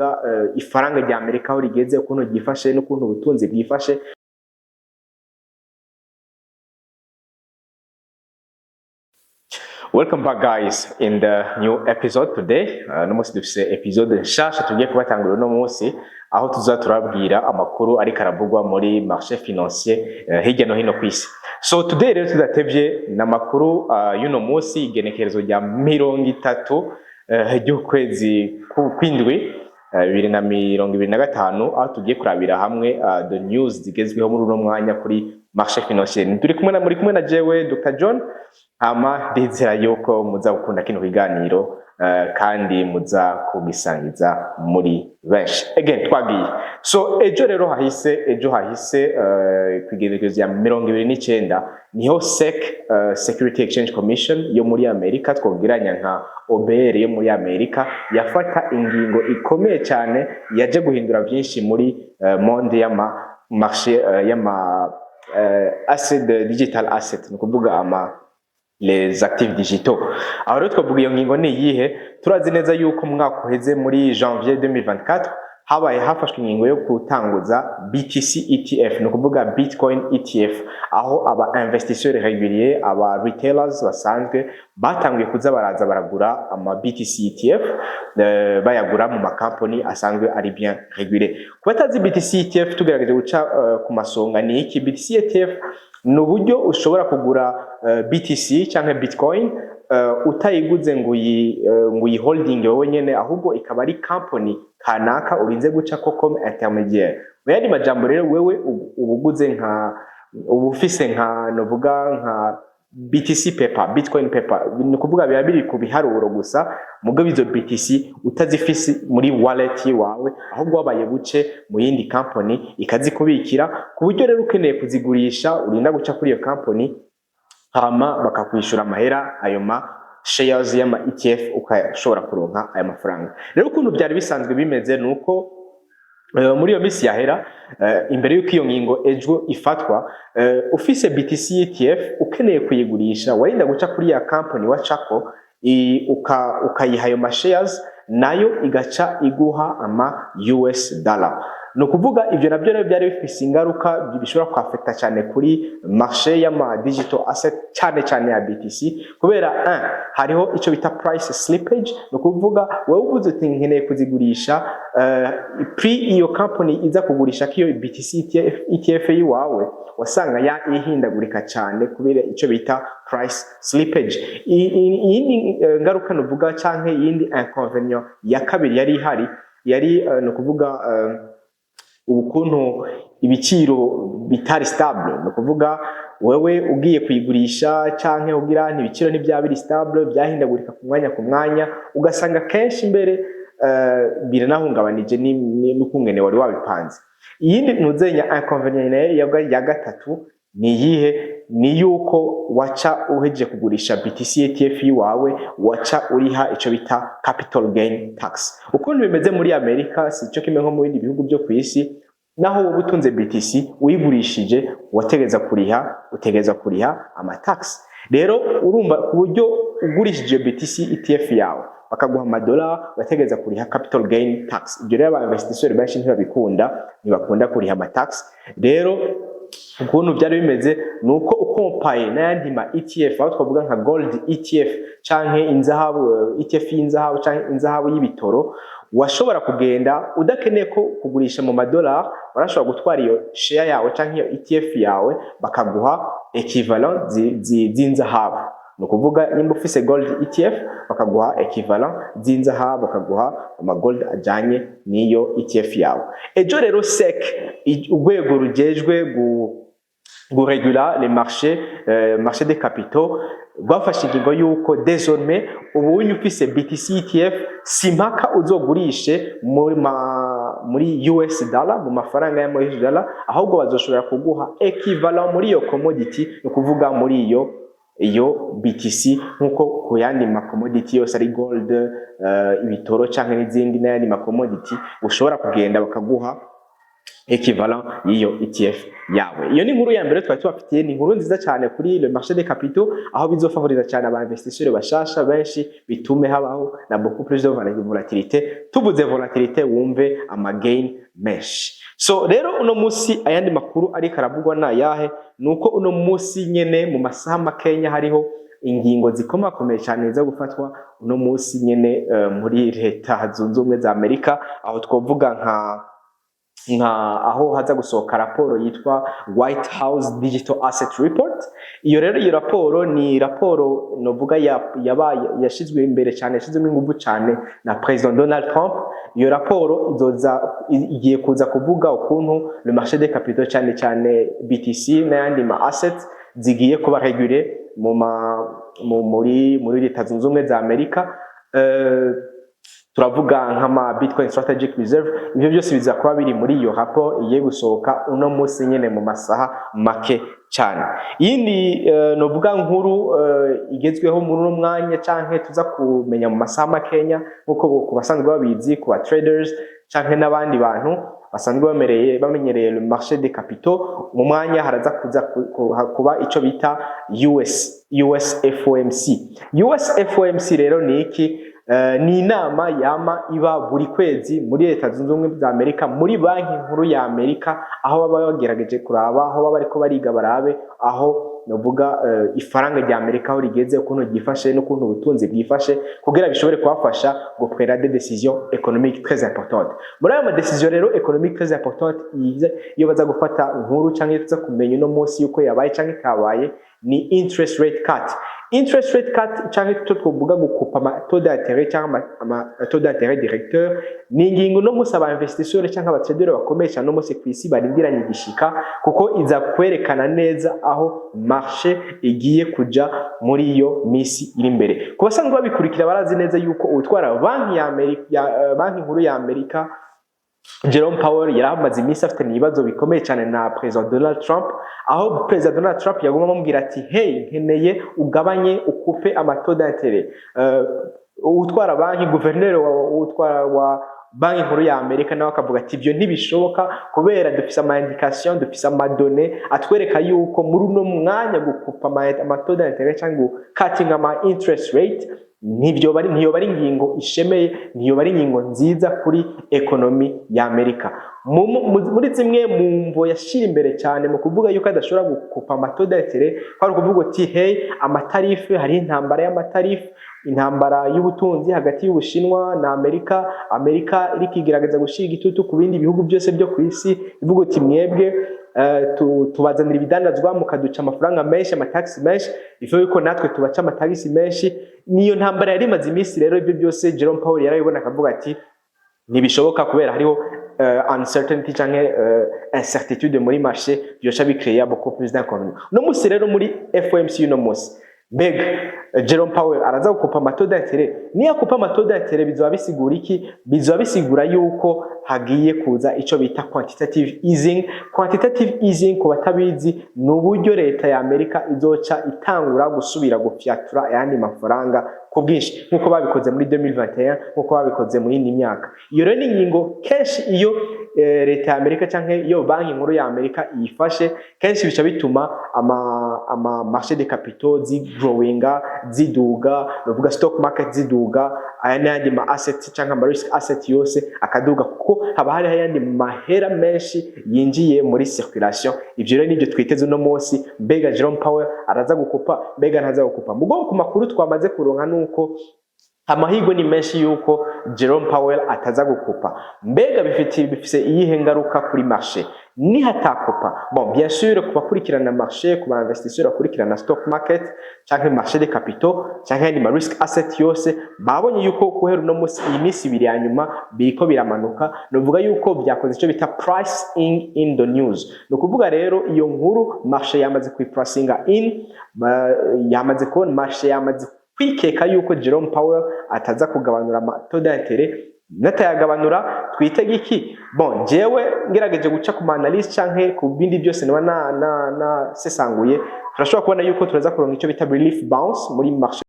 Novuga ifaranga rya Amerika aho rigeze, ukuntu ryifashe n'ukuntu ubutunzi bwifashe. Welcome back, guys, in the new episode today. No munsi dufise episode nshasha tugiye kubatangurira uno munsi, aho tuza turabwira amakuru ariko aravugwa muri marché financier hirya no hino kw'isi. So today rero tudatevye, n'amakuru y'uno munsi, igenekerezo rya 30 ry'ukwezi kw'indwi 2025, aho tugiye kurabira hamwe the news zigezweho muri uno mwanya kuri marché financier. Turi kumwe na muri kumwe na jewe Dr John, hama ndizera yuko muza gukunda kino kiganiro kandi muza kugisangiza muri benshi. Again twagiye. So ejo rero hahise, ejo hahise kw'igenekerezo ya 29, niho SEC, Security Exchange Commission yo muri Amerika, twogeranya nka OBR yo muri Amerika, yafata ingingo ikomeye cyane yaje guhindura byinshi muri monde y'ama marché y'ama asset, digital asset, ni ukuvuga ama les actifs digitaux. Aho rero twavuga iyo ngingo ni iyihe? Turazi neza yuko mu mwaka uheze, muri janvier 2024, habaye hafashwe ingingo yo gutanguza BTC ETF, ni ukuvuga Bitcoin ETF, aho aba investisseurs réguliers, aba retailers basanzwe batanguye kuza baraza baragura ama BTC ETF, bayagura mu makampani asanzwe ari bien régulé. Ku batazi BTC ETF, tugerageje guca ku masonga, ni iki BTC ETF? Ni uburyo ushobora kugura BTC canke Bitcoin utayiguze ngo uyi holding wowe nyene, ahubwo ikaba ari company kanaka urinze guca ko comme intermédiaire. Mu yandi majambo rero, wewe uba uguze nka uba ufise nka novuga nka BTC paper, Bitcoin paper, ni ukuvuga biba biri ku biharuro gusa, mugabo izo BTC utazifise muri wallet yiwawe, ahubwo wabaye buce mu yindi company ikazikubikira, ku buryo rero ukeneye kuzigurisha urinda guca kuri iyo company, hama bakakwishura amahera, ayo ma shares y'ama ETF, ukashobora kuronka ayo mafaranga. Rero ukuntu byari bisanzwe bimeze ni uko muri iyo minsi yahera, imbere y'uko iyo ngingo ejo ifatwa, ufise BTC ETF ukeneye kuyigurisha, warinda guca kuri ya company wacako, ukayiha ayo ma shares, nayo igaca iguha ama US dollar. Ni ukuvuga ibyo nabyo rero byari bifise ingaruka bishobora kwafekta cyane kuri marché y'ama digital asset, cyane cyane ya BTC, kubera un hariho icyo bita price slippage. Ni ukuvuga wowe uvuze uti nkeneye kuzigurisha, prix iyo company iza kugurisha ko iyo BTC ETF yiwawe wasanga ya ihindagurika cyane kubera icyo bita price slippage. Iyindi ngaruka nuvuga canke iyindi inconvénient ya kabiri yari ihari yari ni ukuvuga ukuntu ibiciro bitari stable. Ni ukuvuga wewe ugiye kuyigurisha canke ugira ibiciro ntibyaba biri stable, byahindagurika ku mwanya ku mwanya, ugasanga kenshi mbere biranahungabanije n'ukungene wari wabipanze. Iyindi ntuzenya inconvénient nayo ya gatatu ni iyihe? Ni yuko waca uhejeje kugurisha BTC ETF yiwawe, waca uriha ico bita capital gain tax. Ukuntu bimeze muri Amerika si cyo kimwe nko mu bindi bihugu byo ku isi. Naho wowe utunze BTC uyigurishije, wategeza kuriha, utegeza kuriha ama tax. Rero urumva ku buryo ugurishije iyo BTC ETF yawe bakaguha amadolari, bategeza kuriha capital gain tax. Ibyo rero aba investisseurs benshi ntibabikunda, ntibakunda kuriha ama tax. Rero ukuntu byari bimeze ni uko ukompaye n'ayandi ma ETF, aho twavuga nka gold ETF canke inzahabu, ETF y'inzahabu canke inzahabu y'ibitoro, washobora kugenda udakeneye ko kugurisha mu madolari, warashobora gutwara iyo share yawe canke iyo ETF yawe, bakaguha equivalent z'inzahabu. Ni ukuvuga nimba ufise gold ETF, bakaguha equivalent z'inzahabu, bakaguha ama gold ajanye n'iyo ETF yawe. Ejo rero SEC, urwego rujejwe guregula les marchés, marché des capitaux, rwafashe ingingo yuko désormais ubunye ufise BTC ETF, si mpaka uzogurishe muri US dollar, mu mafaranga ya US dollar, ahubwo bazoshobora kuguha equivalent muri iyo commodity, ni ukuvuga muri iyo BTC, nkuko ku yandi ma commodity yose ari gold, ibitoro canke n'izindi n'ayandi ma commodity, ushobora kugenda bakaguha. équivalent y'iyo ETF yawe. Iyo ni inkuru ya mbere twari tubafitiye. Ni inkuru nziza cyane kuri le marché des capitaux, aho bizofavoriza cyane aba investisseurs bashasha benshi, bitume habaho na beaucoup plus de volatilité. Tuvuze volatilité, wumve ama gain menshi. So rero uno musi ayandi makuru ariko aravugwa na yahe? Nuko uno musi nyene mu masaha makenya hariho ingingo zikomakomeye cyane zo gufatwa uno musi nyene muri Leta Zunze Ubumwe za Amerika, aho twovuga nka aho haza gusohoka raporo yitwa White House Digital Asset Report. Iyo rero, iyo raporo ni raporo novuga yabaye yashizwe imbere cyane, yashizwemo ingufu cyane na President Donald Trump. Iyo raporo izoza igiye kuza kuvuga ukuntu le marché des capitaux, cyane cyane BTC n'ayandi ma assets, zigiye kuba régulé mu ma mu, muri muri Leta Zunze Ubumwe za Amerika. Turavuga nk'ama Bitcoin Strategic Reserve. Ibyo byose biza kuba biri muri iyo rapport igiye gusohoka uno munsi nyene mu masaha make cyane. Iyindi novuga nkuru igezweho muri uno mwanya canke tuza kumenya mu masaha makenya, nkuko ku basanzwe babizi, ku ba traders canke n'abandi bantu basanzwe bamenyereye le marché des capitaux, mu mwanya haraza kuza kuba ico bita US FOMC. US FOMC rero ni iki? Ni inama yama iba buri kwezi muri Leta Zunze Ubumwe za Amerika, muri Banki Nkuru ya Amerika, aho baba bagerageje kuraba, aho baba bariko bariga barabe aho novuga ifaranga rya Amerika aho rigeze, ukuntu ryifashe n'ukuntu ubutunzi bwifashe, kugira bishobore kubafasha guprendre des décisions économiques très importantes. Muri ayo ma décisions rero économiques très importantes, iyo baza gufata nkuru canke tuza kumenya uno munsi yuko yabaye canke itabaye, ni interest rate cut. Interest rate cut, canke icyo twovuga gukupa ama taux d'intérêt cyangwa ama taux d'intérêt directeur, ni ingingo no musi aba investisseurs cyangwa aba traders bakomeye cyane no musi kwisi barindiranye igishika, kuko iza kwerekana neza aho marché igiye kuja muri iyo misi iri imbere. Ku basanzwe babikurikira barazi neza yuko utwara banki ya Amerika ya Banki Nkuru ya Amerika, Jerome Powell, yari amaze iminsi afite ibibazo bikomeye cyane na President Donald Trump, aho President Donald Trump yaguma amubwira ati: "Hey, nkeneye ugabanye, ukupe ama taux d'intérêt." Utwara banki, guverineri utwara wa Banki Nkuru ya Amerika, nawe akavuga ati: "Ibyo ntibishoboka kubera dufise ama indication, dufise ama données atwereka yuko muri uno mwanya gukupa ama taux d'intérêt cyangwa cutting ama interest rate ntiyoba ari ingingo ishemeye, ntiyoba ari ingingo nziza kuri économie ya Amerika." Muri zimwe mu mvo yashira imbere cyane mu kuvuga yuko adashobora gukupa ama taux d'intérêt, kwari ukuvuga uti: "Hey, ama tarifs, hariho intambara y'ama tarifs, intambara y'ubutunzi hagati y'Ubushinwa na Amerika. Amerika iriko igerageza gushira igitutu ku bindi bihugu byose byo ku isi, ivuga uti: 'Mwebwe tubazanira ibidandazwa mukaduca amafaranga menshi, ama taxes menshi, ivyo yuko natwe tubaca ama taxes menshi.'" Niyo ntambara yari imaze iminsi. Rero ibyo byose Jerome Powell yarabibona, akavuga ati: "Ntibishoboka kubera hariho uncertainty canke incertitude muri marché, byosha bicréa beaucoup plus d'inconvénients." No musi rero muri FOMC uno musi, mbega Jerome Powell araza gukupa ama taux d'intérêt? Niyo akupa ama taux d'intérêt, bizoba bisigura iki? Bizoba bisigura yuko hagiye kuza ico bita quantitative easing. Quantitative easing, ku batabizi, ni uburyo leta ya Amerika izoca itangura gusubira gufyatura ayandi mafaranga ku bwinshi, nk'uko babikoze muri 2021, nk'uko babikoze mu yindi myaka. Iyo rero ni ingingo kenshi iyo leta ya Amerika canke iyo Banki Nkuru ya Amerika iyifashe, kenshi bica bituma ama marché de capitaux zigrowinga, ziduga, novuga stock market ziduga, aya n'ayandi ma asset canke ama risk asset yose akaduga, kuko haba hariho ayandi mahera menshi yinjiye muri circulation. Ivyo rero nivyo twiteze uno munsi. Mbega Jerome Powell araza gukupa? Mbega ntaza gukupa? Mugo ku makuru twamaze kuronka nuko amahirwe ni menshi yuko Jerome Powell ataza gukupa. Mbega bifise iyihe ngaruka kuri marché nihatakupa? Bon, bien sûr, ku bakurikirana marché, ku ba investisseurs bakurikirana stock market canke marché des capitaux canke ayandi ma risk asset yose, babonye yuko guhera uno munsi, iyi minsi 2 ya nyuma, biriko biramanuka. Novuga yuko byakoze ico bita pricing in the news. Ni ukuvuga rero iyo nkuru marché yamaze kuyipricinga in, yamaze kubona, marché yamaze kwikeka yuko Jerome Powell ataza kugabanura ama taux d'intérêt. Natayagabanura, twitege iki? Bon, jewe ngerageje guca ku analyse canke ku bindi byose niba na sesanguye, turashobora kubona yuko turaza kuronka icyo bita relief bounce muri marché.